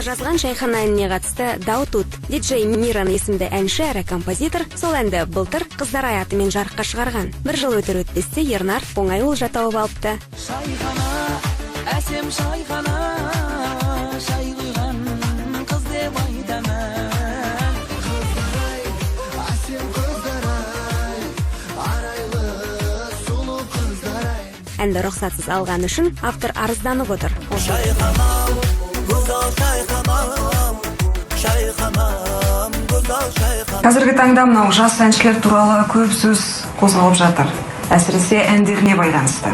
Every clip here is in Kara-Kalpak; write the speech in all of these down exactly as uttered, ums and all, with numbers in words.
Jazǵan Shayxana ánine qatıslı daw tuwdı. D J Miran esімdi ánshi hám kompozitor sol ándi bıltır Qızdaray atı menen jarıqqa shıǵarǵan. Bir jıl óter-ótpeste Ernar ońay olja tawıp alıptı. Shayxana, ásem shayxana, shay quyǵan qız dep aytaman. Qızdaray, ásem Qızdaray, araylı sulıw Qızdaray. Ándi ruxsatsız alǵanı ushın avtor arızdanıp otır. Shayxanam, gózzal shayxanam, shayxanam, gózzal shayxanam. Házirgi tańda mınaw jas ánshiler tuwralı kóp sóz qozǵalıp jatır. Ásirese, ánderine baylanıslı.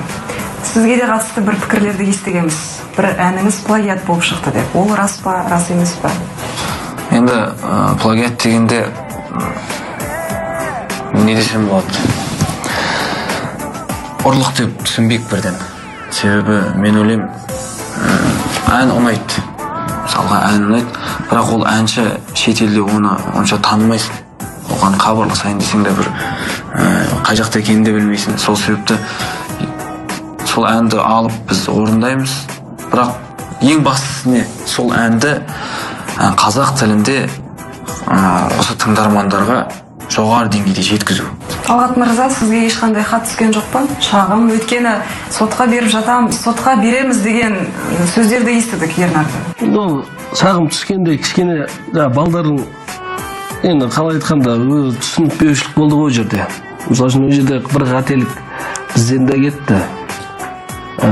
Sizge de qatıslı bir pikirlerdi esitegenbiz. Bir ánińiz plagiat bolıp shıqtı dep. Ol ras pa, ras emes pa? Endi, ı, plagiat degende, ı, ne desem boladı? Urlıq dep túsinbeyik birden. Sebebi, men oylаймın, ı, án unaydı. Mısalǵa, án unaydı. Biraq ol ánshi shet elde onı onsha tanımaysıń. Oǵan xabarlasayın deseń de bir, ı, qay jaqta ekenin de bilmeyseń. Sol sebepti sol ándi alıp biz orındaymız. Biraq eń baslısı ne? Sol ándi, ı, qazaq tilinde, ı, usı tıńdarmanlarǵa joqarı deńgeyde jetkiziw. Talǵat mırza, sizge hesh qanday xat túsken joq pa? Shaǵım, óytkeni sotqa berip jatamız, sotqa beremiz degen, ı, sózlerdi esitidik Ernardan. Endi ol shaǵım túskende kishkene, jańa, baldardıń, endi, qalay aytqanda, ózi túsinbewshilik boldı ǵoy ol jerde. Mısal ushın, ol jerde bir qátelik bizden de ketti. Á,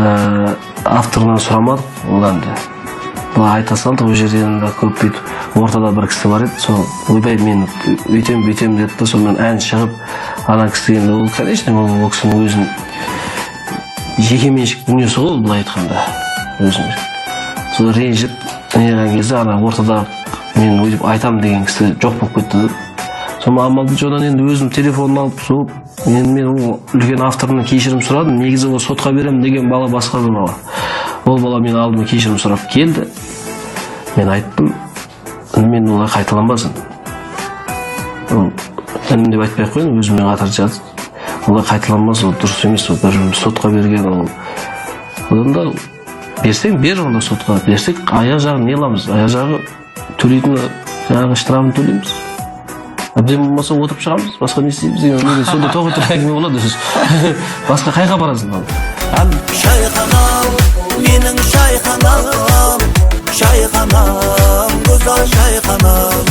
avtorınan suramadıq, ol endi. Bılay ayta saldı, ol jerde endi kóp búytip, ortada bir kisi bar edi, sol, oybay, men óytem, búytem dedi de, sonnan án shıǵıp, ana kisi endi, ol, конечно, ol, ol kisiniń ózin jeke menshik dúnyesi ǵoy, ol, bılay aytqanda, ózin. Sol renjip, negen gezde ana ortada men óytip aytam degen kisi joq bolıp ketti de. Sonnan amaldı jonan endi ózim telefonın alıp, sol, endi men ol úlken avtorınan keshirim soradım. Negizi ol sotqa berem degen bala basqa bir bala. Ol bala meniń aldıma keshirim sorap keldi. Men ayttım, men olay qaytalanbasın. Ol inim dep aytpay-aq qoyın, ózimnen qatar jaz. Olay qaytalanbas, ol durıs emes, ol bir sotqa bergen, ol. Odan da berseń, ber onda sotqa. Bersek, ayaq jaǵın ne qılamız? Ayaq jaǵı tóleytin, jańaǵı shtrafın tóleymiz. Ábden bolmasa, otırıp shıǵamız, basqa ne isleymiz degen, mende sonda toqtap turǵan áńgime boladı. Basqa qayǵa barasıń al? Shayxanam, meniń shayxanam, shayxanam, gózzal shayxanam.